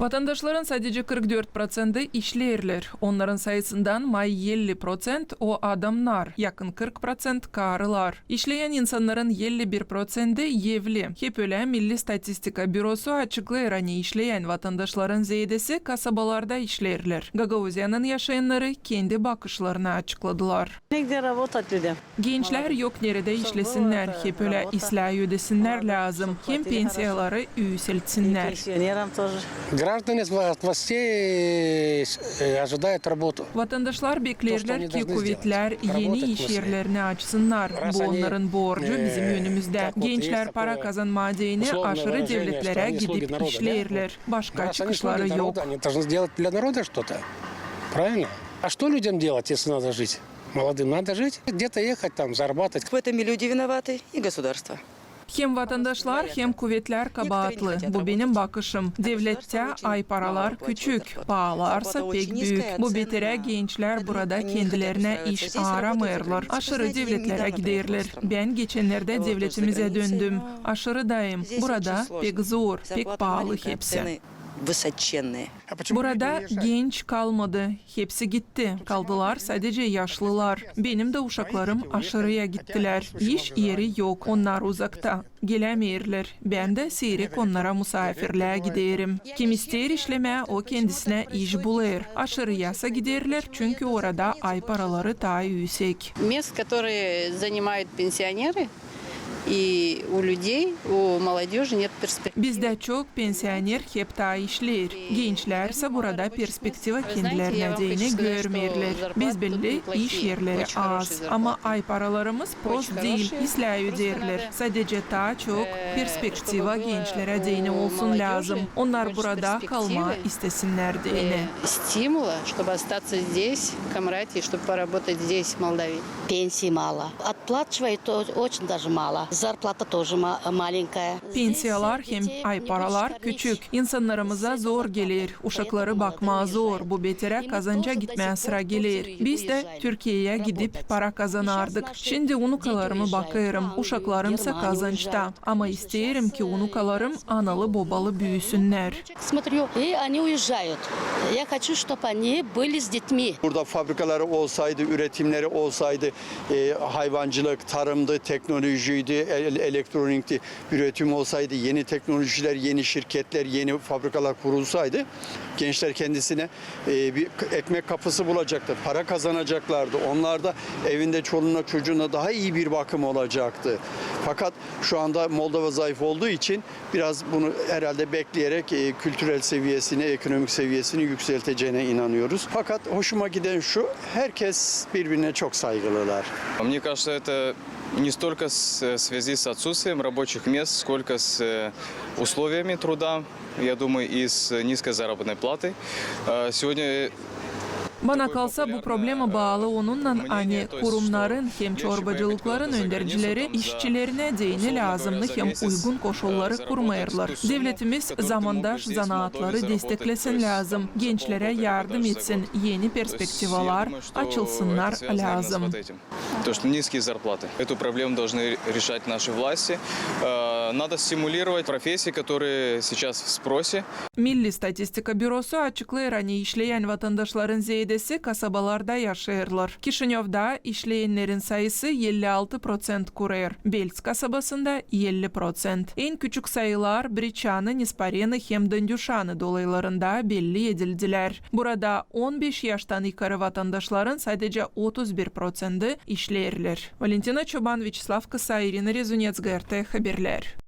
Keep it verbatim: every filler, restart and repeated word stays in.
Vatandaşların sadece kırk dört proţenti işleerlär. Onnarın sayısından may elli proţent o adamnar, yakın kırk proţent karılar. İşleyän insannarın elli bir proţenti evli. Hep ölä Milli statistika bürosu açıklêêr, ani işleyän vatandaşların zeedesi kasabalarda işleerlär. Gagauziyanın yaşayannarı kendi bakışlarını açıkladılar. Негде работать людям. Gençlär yok neredä işlesinnär, hep ölä islää ödesinnär lääzım, hem pensiyaları üüseltsinnär. Граждане от властей, э, ожидают работу. Vatandaşlar bekleerlär, ki kuvetlär eni iş erlerini açsınnar. Bu onnarın borcu bizim önümüzdä. Gençlär para kazanmaa deyni aşırı devletlerä gidip işleerlär. Başka çıkışları yok. Они должны сделать для народа что-то. Правильно? А что людям делать, если надо жить? Молодым надо жить, где-то ехать там, зарабатывать. В этом и люди виноваты, и государство. Hem vatandaşlar, hem kuvetlär kabaatlı. Bu benim bakışım. Devlettä ay paralar küçük, paalar sa pek büük. Bu beterä gençlär burada kendilerinä iş aaramêêrlar, aşırı devletlerä giderlär. Bän geçennerdä devletimizä döndüm. Aşırı daim. Burada pek zor, pek paalı hepsi. Burada genç kalmadı. Hepsi gitti. Kaldılar sadece yaşlılar. Benim dä uşaklarım aşırıya gittilär. İş eri yok, onnar uzakta. Gelämeerlär. Bän dä siirek onnara musaafirlää giderim. Kim isteer işlemää, o kendisinä iş bulêr. Aşırıya sa giderlär, çünkü orada ay paraları taa üüsek. Мест, которые занимают пенсионеры, и у людей, у молодёжи нет перспективы. Bizdä çok pensioner hep taa işleer. Gençlär sa burada perspektiva kendilerinä deyni görmeerlär. Biz belli, iş erleri az, ama ay paralarımız prost diil, islää öderlär. Sadece taa çok perspektiva gençlerä deyni olsun lääzım. Onnar burada kalmaa istesinnär deyni. Стимула, чтобы остаться здесь, в Камрате, чтобы поработать здесь, в Молдавии. Пенсии мало. Отплачивают о- очень даже мало. Зарплата тоже ма- маленькая. Pensiyalar hem ay paralar küçük. İnsannarımıza zor geler. Uşakları bakmaa zor. Bu beterä kazanca gitmää sıra geler. Biz dä Türkiyeyä gidip para kazanardık. Şindi unukalarımı bakêrım. Uşaklarım sa kazançta. Ama isteerim, ki unukalarım analı-bobalı büüsünnär. Смотрю, и они уезжают. Я хочу, чтобы они были с детьми. Burada fabrikaları olsaydı, üretimleri olsaydı, e, hayvancılık, tarımdı, teknolojiydi, el- elektronikti, üretim olsaydı, yeni teknolojiler, yeni şirketler, yeni fabrikalar kurulsaydı, gençler kendisine, e, bir k- ekmek kapısı bulacaktı, para kazanacaklardı. Onlar da evinde çoluğuna çocuğuna daha iyi bir bakım olacaktı. Fakat şu anda Moldova zayıf olduğu için biraz bunu herhalde bekleyerek, e, kültürel seviyesini, ekonomik seviyesini yükselteceğine inanıyoruz. Fakat hoşuma giden şu, herkes birbirine çok saygılılar. Мне кажется, это не столько с- в связи с отсутствием рабочих мест, сколько с э, условиями труда, я думаю, и с низкой заработной платой. Э, Сегодня Bana kalsa, bu problema baalı onunnan, ani kurumnarın hem çorbacılıkların öndercileri işçilerinä deyni lääzımnı hem uygun koşulları kurmêêrlar. Devletimiz zamandaş zanaatları desteklesin lääzım, gençlerä yardım etsin, eni perspektivalar açılsınnar lääzım. То, что низкие зарплаты. Эту проблему должны решать наши власти. Э, Надо стимулировать профессии, которые сейчас в спросе. Milli statistika bürosu açıklêêr, ani işleyän vatandaşların zeedesi kasabalarda yaşêêrlar. Kişinövda işleyännerin sayısı elli altı proţent kurêr, Belts kasabasında elli proţent. En küçük sayılar Briçanı, Nesparenı hem Dandüşanı dolaylarında belli edildilär. Burada on beş yaştan yukarı vatandaşların sadece otuz bir proţenti işleerlär. Valentina Çoban, Vyaçeslav Kısa, İrina Rezunets, G R T haberlär.